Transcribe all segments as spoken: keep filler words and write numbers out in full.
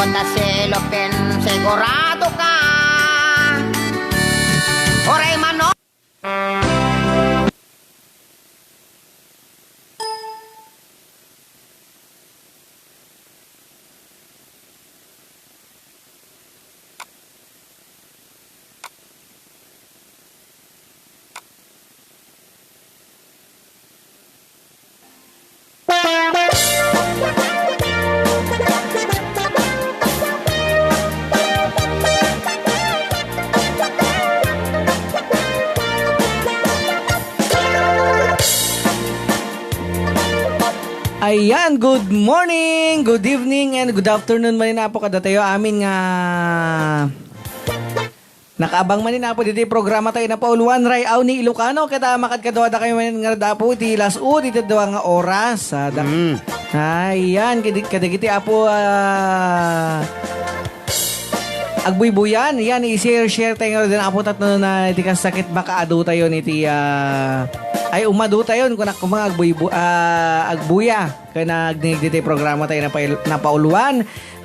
Kota selopin, sigurado ka. Oray mano. Ayan, good morning, good evening, and good afternoon manen, Apo, kadatayo amin nga nakaabang manen, Apo, ditoy programa tayo nga Napauluan, Ray-aw ni Ilocano. Ket makadkaduada kayo manen ngarud, Apo, iti las-, o, iti dua nga oras. Ah, dak-, Mm. Ayan, kadi-, kadagiti, Apo, ah, agbuybuyan, yan, i-share-share tayo ngarud, Apo, tapno na iti kasakit, baka adu tayo iti, ah, ay, umadu tayo, kunak ko mga agbuybu-, ah, agbuya. Kaya nagdinig ditoy programa tayo nga Napaul-, Napauluan,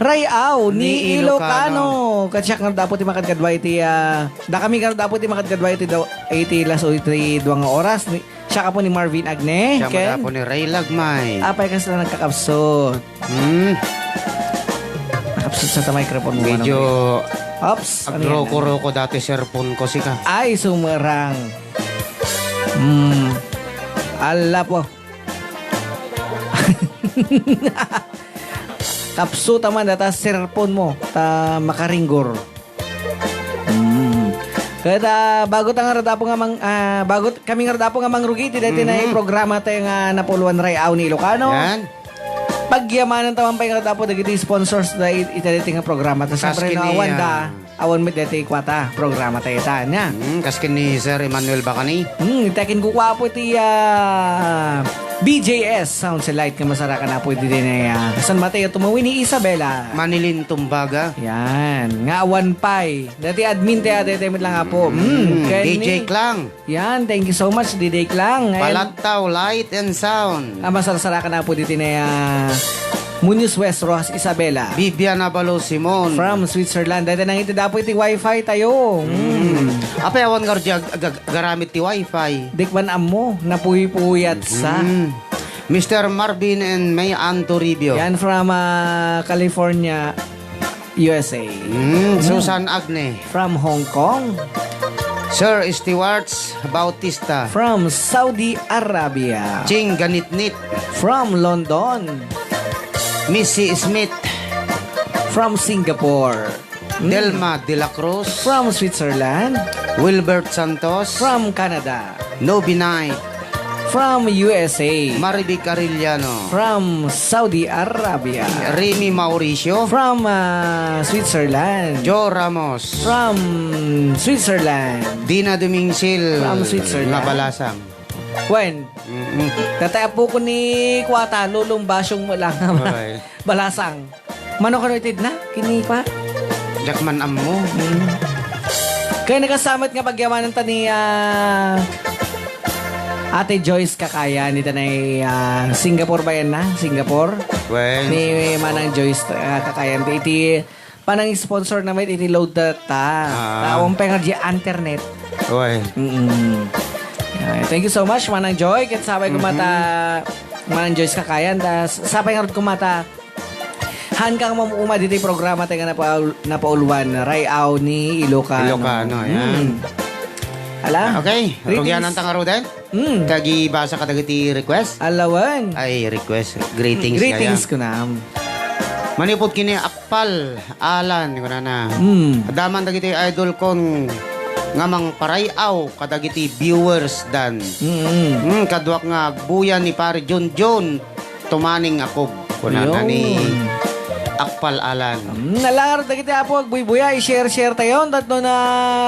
Ray-aw ni Ni Ilocano. Ilocano. Ket siak ngarud, Apo, ti makadkadua iti, ah, dakami ngarud, Apo, ti makadkadua iti daw-, iti las-, o iti dua nga oras. Ni, siak, Apo, ni Marvin Agne. Siak met, Apo, ni Ray Lagmay. Apay, kasla nagkakapsut? Hmm. Nakapsut sa ta microphone mo, Medyo Manong Ray. Ops, ano yan? Agroko-roko dati cellphone ko, sika. Ay, sumerang. Hmm. Ala po. Kapsuta man data cellphone mo, ta makaringgor. Mm. Ket, ah, bago ta ngarud, Apo, nga mang-, ah, bago t-, kami ngarud, Apo, nga mangrugi iti daytoy nga Mm. programa tayo nga Napauluan, Ray-aw ni Ilocano. Yan. Pagyamanen ta man pay ngarud, Apo, dagiti sponsors da it-, iti daytoy nga programa. Ta Kas siyempre, no, kini, awan da, ah, awan met daytoy kuata programa tayo ta, ania? Mm, kas ken ni Sir Emmanuel Bacani. Mm, ita ken kukuapo iti, ah, B J S Sounds and Light nga masarakan, Apo, iti dinay, ah, San Mateo, tumawin ni Isabela. Manilin Tumbaga. Yan. Nga awan pay. Dati admin tayo, dati met lang, Apo. Mm, Mm, ken D J ni Klang. Yan, thank you so much, D J Klang. And Palattaw Light and Sound. Ah, masarsarakan, Apo, diti na, ah, Muñoz West, Roxas Isabela. Vivian Abalo Simon. From Switzerland. Dahil nang iti dapo iti wifi tayo. Mm. Mm. Apay, awan nga ag-, ag-, garamit ti wifi. Di ko man ammo, napuypuyat sa. Mm. Mister Marvin and May Ann Toribio. Yan from, ah, California. U S A. Mm, Mm. Susan Agne. From Hong Kong. Sir Stewart Bautista. From Saudi Arabia. Ching Ganitnit. From London. Missy Smith. From Singapore. Mm. Delma de la Cruz. From Switzerland. Wilbert Santos. From Canada. Nobi Knight. From U S A. Marivic Arellano. From Saudi Arabia. Remy Mauricio. From, ah, Switzerland. Joe Ramos. From Switzerland. Dina Dumingsil. From Switzerland. Nga balasang. Wen? Mm-mm. Tatay apo ko ni kuata, lulong basyong mo lang. Oy. Balasang. Mano kano itid na? Kini pa? Diak man ammo. Hmm. Kaya nagasamat nga pagyamanan ta ni, ah, Ate Joyce Kakayan, ita na, ah, Singapore ba yan na? Singapore? Well, Ni Manang Joyce, ah, Kakayan. Iti, panang sponsor namin, iti load ta. Ta. Ah. Tawang pa nga di internet. Well. Mm-mm. Ah, thank you so much, Manang Joy. Ket sabay Mm-hmm. kumata, Manang Joyce Kakayan. Ta, sabay nga kumata, Haan kang mamuma diti programa tayo nga napaul-, napauluan, Ray-aw ni Ilocano. Ilocano, yan. Hmm. Ala? Okay, Greetings. Rugyanan ta nga, Roden? Hmm. Kagibasa kadagiti request? Alawan. Ay, request. Greetings Greetings kaya. Kunam. Manipod kini Akpal, Alan, kunana. Hmm. Daman dagiti idol kon nga mangparay-aw kadagiti viewers dan. Mm-mm. Hmm, kaduak nga agbuya ni Pare Junjun. Tumaning Akob, kunana ni Yun. Akpal Alan. Hmm, nalar dagiti apo agbuybuya, i-share-share tayo, tapno na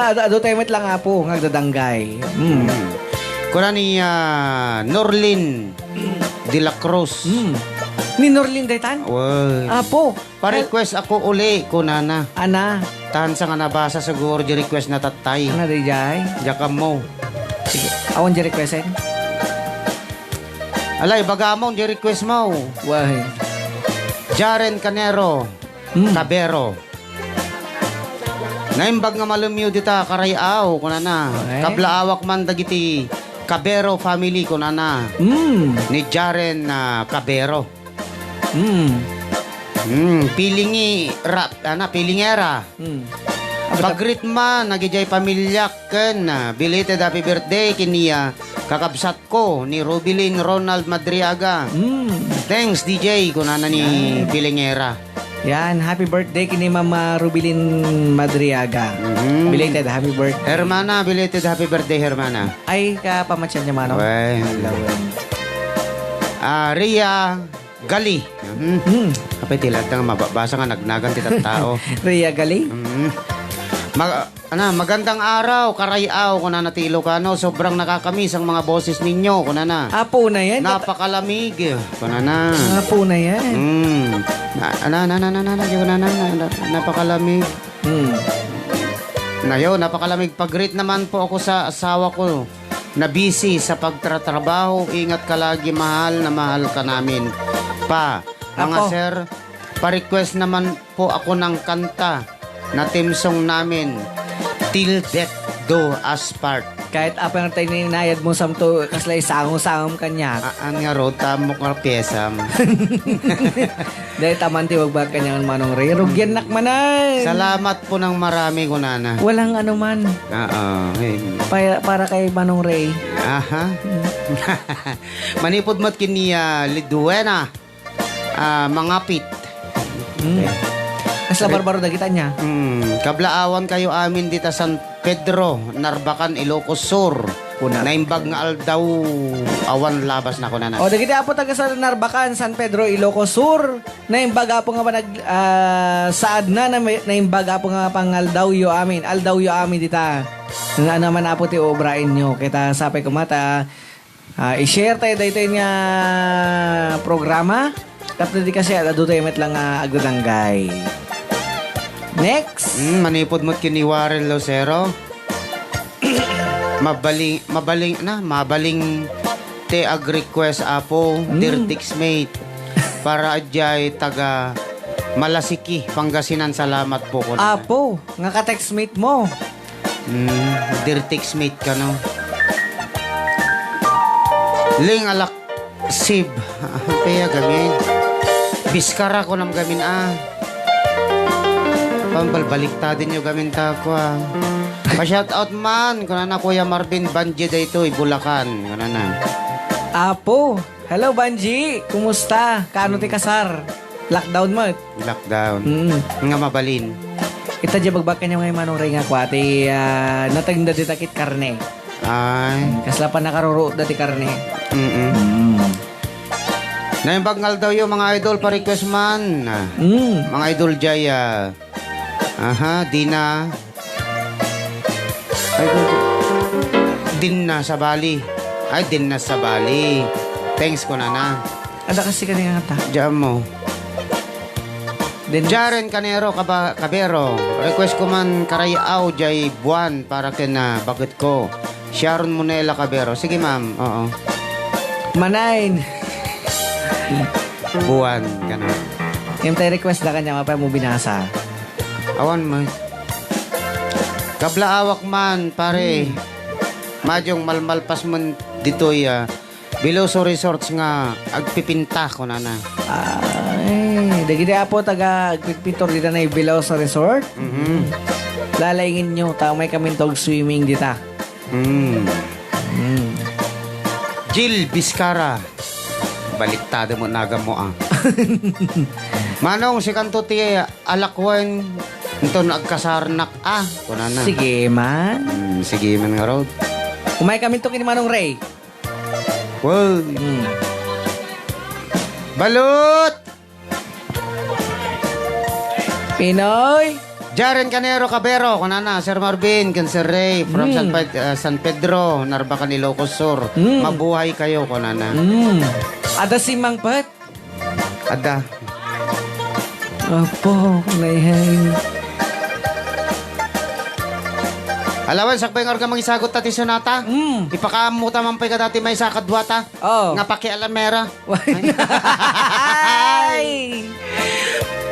adu-, adu tayo met lang apo, nga agdadanggay. Hmm. Hmm. Kuna ni, ah, Norlin de la Cruz. Hmm. Ni Norlin daytan? Well. Apo. Pa-request ako uli, kunana. Ana. Tan sa nga nabasa siguro di request na tatay. Ana, dayjay? Diak ammo. Sige. Awan di request, eh? Alay, baga mo, di request mo. Why? Jaren Canero. Mm. Cabero. Naimbag nga malemyo dita, karay-aw, kunana. Okay. Kablaawak man dagiti Cabero family, kunana. Mm. Ni Jaren, ah, Cabero. Mm. Mm, pilingi-, ra-, ana, pilingera. Mm. Pag-greet man, nagidiay pamiliak ken, ah, belated happy birthday ken ni, ah, kakabsat ko ni Rubilin Ronald Madriaga. Mm. Thanks, D J, kunana ni Yan. Pilingera. Yan, happy birthday kini Mama Rubilin Madriaga. Mhm. Belated happy birthday. Hermana, belated happy birthday, Hermana. Ay, kapamatsyan niya, Manong. Wen. Alawen. Ah, Ria Gali. Mhm. Hmm. Apay, ti latta nga mababasa nga nagnagan ti tattao. Ria Gali? Mhm. Mag-, Ana, magandang araw, karay-aw, kunana ti Ilocano. Sobrang nakakamiss ang mga boses ninyo, kunana. Apo na yan. Napakalamig, kunana. Apo na yan. Mm. Na, ana, ana, ana, ana, ana, yun, ana, ana, ana, napakalamig. Hmm. Nayo, napakalamig. Pag-greet naman po ako sa asawa ko na busy sa pagtratrabaho. Ingat ka lagi, mahal na mahal ka namin. Pa, mga Apo. sir, pa-request naman po ako ng kanta na theme song namin, Till Death Do Us Part. Kahit apay nga tayo ninayad mo, samto, kasla isangom-sangom kaniak. Aan nga ro, tamok nga piyesam. Dahil taman ti wagbag kaniak, Manong Ray. Rugyan nak manay. Salamat po ng marami, kunana. Walang anuman. Oo. Eh. Para, para kay Manong Ray. Aha. Manipod met ken ni, ah, Liduena. Ah, mangapit. Mm. Okay. Kasla barbaro dagita niya. Mm, kablaawan kayo amin dita San Pedro, Narbacan, Ilocos Sur. Kuna. Naimbag nga aldaw, awan labas na kunana. O, dagiti apo taga sa Narbacan, San Pedro, Ilocos Sur. Naimbag apo nga panag-, ah, saad na, na, naimbag apo nga pangaldawyo amin. Aldawyo amin dita. Nga naman apo ti obraenyo. Kita sapay kumata, Ah, i-share tayo daytoy nga programa. Tapno di kasi adu tayo met lang nga agdadanggay. Next. Mm, manipod met ken ni Warren Lucero. Mabaling, mabaling na, mabaling ti ag-request, Apo, Mm. dear textmate. Para ajay taga Malasiki, Pangasinan, salamat po ko na. Apo, nga ka-textmate mo. Hmm, dear textmate kano. Ling alak sib. Kaya gamin. Biskara ko nam gamin, ah. Pambalbaliktaden nyo gamin tako, ah. Pa-shout out man, kunana Kuya Marvin Banje daytoy, Bulacan. Kunana. Apo, hello, Banji. Kumusta? Kaano ti kasar? Lockdown met. Lockdown. Mm. Nga mabalin. Ita di bagbag kaniak nga Manong Ray nga kua ti, ah, natengda dita ket karne. Ay. Kasla pannakaruruot da ti karne. Mm-mm. Mm. Naimbag nga aldawyo, mga idol, pa-request man. Mm. Mga idol, jay, ah, aha, Dina. Ay, Dinna Sabali. Ay, Dinna Sabali. Thanks, kunana. Ada kasi ka nga ta. Diyan mo. Din Jaren Canero, Kaba-, Cabero. Request ko man, Karayaw, jay Buwan, para ken, ah, baget ko. Sharon Monela Cabero. Sige, ma'am. Oo. Manain. Buwan, gana. Yung tayo request na kanya, mapay mo binasa. Awan mo. Kablaawak man, pare. Hmm. Madyong malmalpas man ditoy, ah, Veloso Resorts nga agpipinta, kunana. Ay, dagiti apo taga agpipintor dita na Veloso Resort. Mhm. Lalainginyo, ta umay kamin tog swimming dita. Mm. Mm. Jill Vizcara. Baliktado mo, naga mo, ah. Manong, sikanto ti alakwen, inton agkasarnak, ah, kunana. Sige man. Mm, sige man nga, Rod. Umay kami to kini Manong Ray. Wow. Mm. Balut! Pinoy. Jaren Canero Cabero, kunana, Sir Marvin, ken Sir Ray, from Mm. San Ped-, ah, San Pedro, Narbacan, Ilocos Sur. Mm. Mabuhay kayo, kunana. Mm. Ada si Mang Pet? Ada. Apo, naihay. Alawan, sakbay nga organ mangisagot ta ti sonata. Mm. Ipakaammo ta man pay kadati maysa kaduata. Oh. Nga pakialamera. Ay!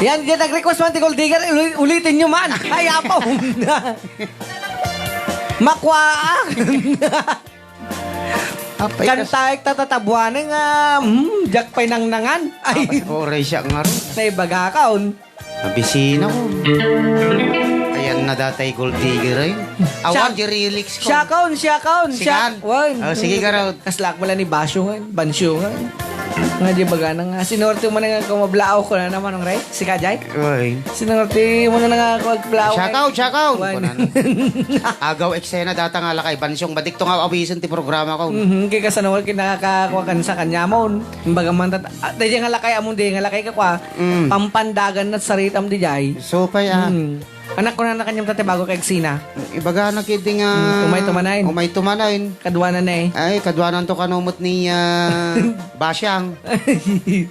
Yan, yan, nag-request man ti Gold Digger, uli-, ulitin nyo man. Ay, apo. Makuaak. Apay, kas- Kantaek ta tatabuanen nga, hmm, diak pay nangnangan. Ay. Apay, oray siya nga ron. Naibaga ka, on. Abisina ko. Ayan na datay Gold Digger, eh. Awan, Siya- di lyrics ko. Siya kaon, siya kaon, siya Sigan. kaon. Oh, sige, Karod. Kaslak mo lang ni Basyo nga, Bansyo nga. Nga di baga na nga. Sinorte mo na nga kumablaaw ko na naman, ang right? Sika, Jay? Oy. Sinorte mo na nga kumablaaw. Shout out, shout out. Wan. Kunan. Agaw eksena data nga lakay. Bansyong badik to nga awisen ti programa ko. Mhm, kay kasano ka kinakakakuan sa kanya mo. Imbaga man tat-, ah, daydiay nga lakay, amon daydiay nga lakay ka kwa. Mm. Pampandagan na saritam daydiay. So, pay, ah. Mm. Anak ko na nakanyam tati bago kay Sina. Ibaga na kidi nga Mm, umay tumanain. Umay tumanain. Kaduanan na eh. Ay, kaduanan to kanumot ni, ah, Basyang.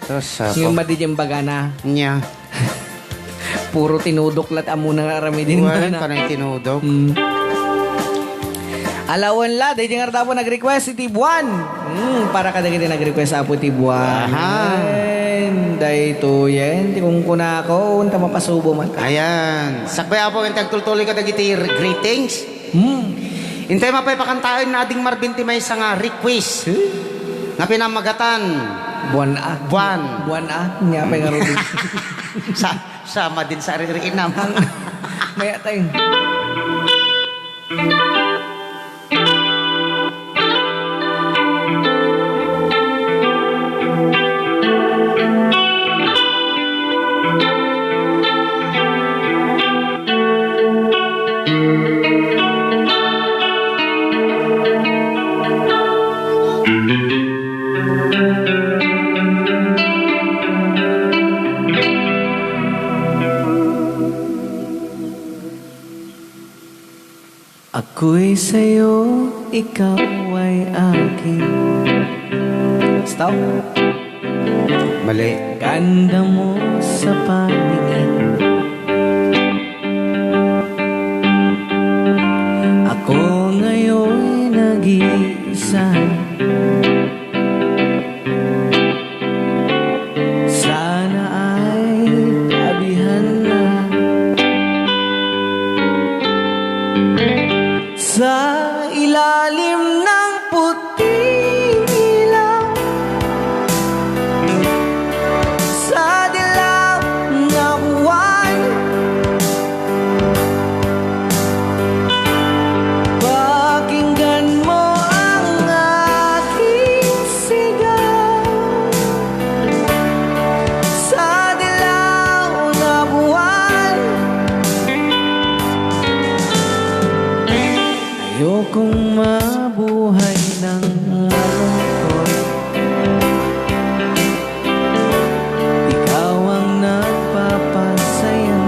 Sus, apo. Yung madi dyan baga na. Nya. Puro tinudok lat amo na nga aramidin Uwan, na. Panay tinudok. Mm. Alawan la, daydi nga radapo nag-request iti Buan. Hmm, para kadagiti nag-request, Apo, iti Buan. Aha. Ayan, daytoyen, ti kunkunako, unta mapasubo man. Ayan. Sakbay, Apo, ken ti agtultuloy kadagiti r-, greetings. Hmm. Intay mapay pakantaen na ading Marvin ti maysa nga request. Eh? Nga pinamagatan. Buan a. Buan. Buan a. Nya pay nga Rudy. Sa, sama din sa ririinam. Ang, may atay. Ako'y sa'yo, ikaw ay akin. Stop. Mali. Ganda mo sa paningin. Ako ngayon nag-iisa. Sana ay tabihan na. Sa ilalim ng puting ilaw, sa dilaw na buwan, pakinggan mo ang aking sigaw. Sa dilaw na buwan, ayokong mabuhay ng malungkot. Ikaw ang nagpapasaya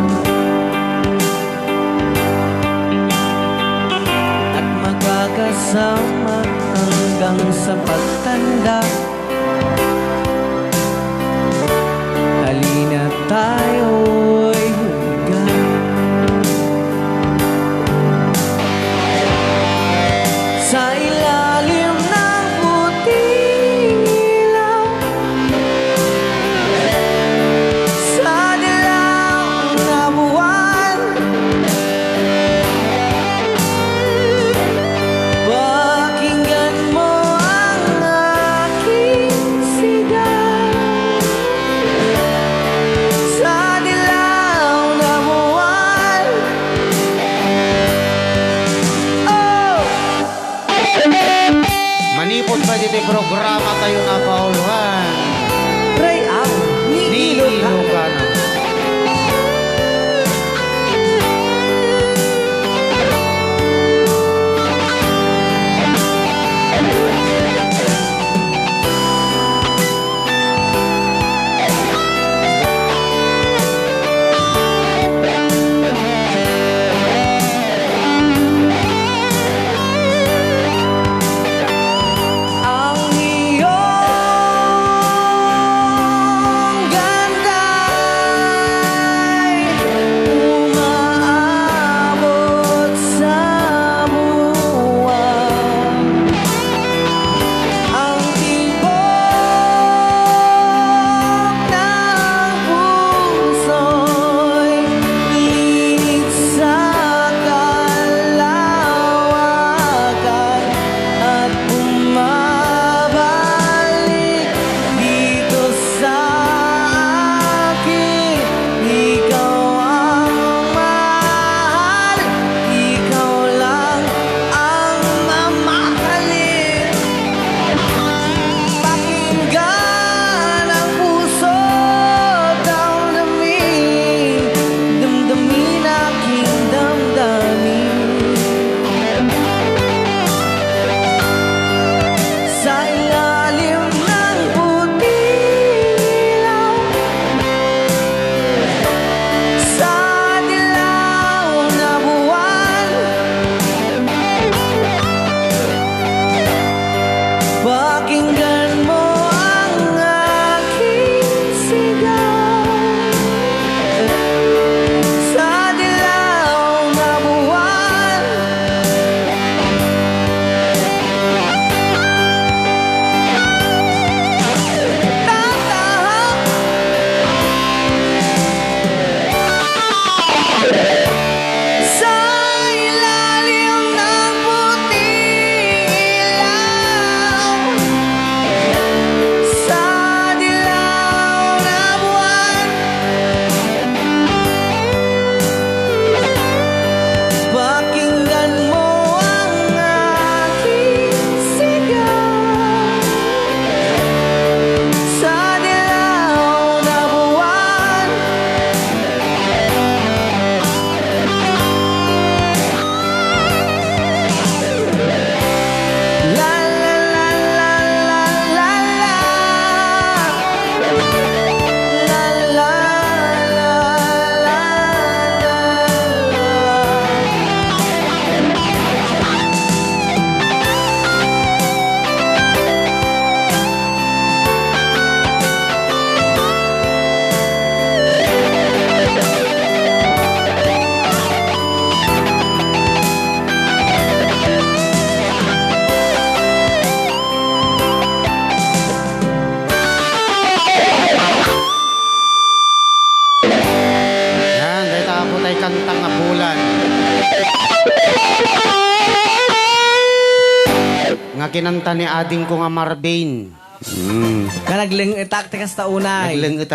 at makakasama hanggang sa pagtanda. Halina tayo'y humiga sa ilalim ng puti Ti programa tayo na kauluhan. Ray-aw ni Ilocana. Ang iyong ganda'y umaabot sa buwan. Ang tibok ng puso'y init sa kalawakan at bumabalik dito sa akin. Ikaw ang mahal, ikaw lang ang mamahalin. Pakinggan ang puso, damdamin, damdamin aking damdamin. Sa ilalim ng puting ilaw, sa dilaw na buwan, pakinggan mo ang aking sigaw. Sa dilaw na buwan, tatahak sa ilalim ng puting ilaw, sa dilaw na buwan. Pakinggan mo ang aking sigaw sa dilaw na buwan. La, la, la, la, la, la, la. La, la, la, la, la, la. Yan, dayta apo tay kanta nga bulan. Nga kinanta ni adingko nga Marvin. Mm. Nga naglengetak ti kasta unay. Naglengetak.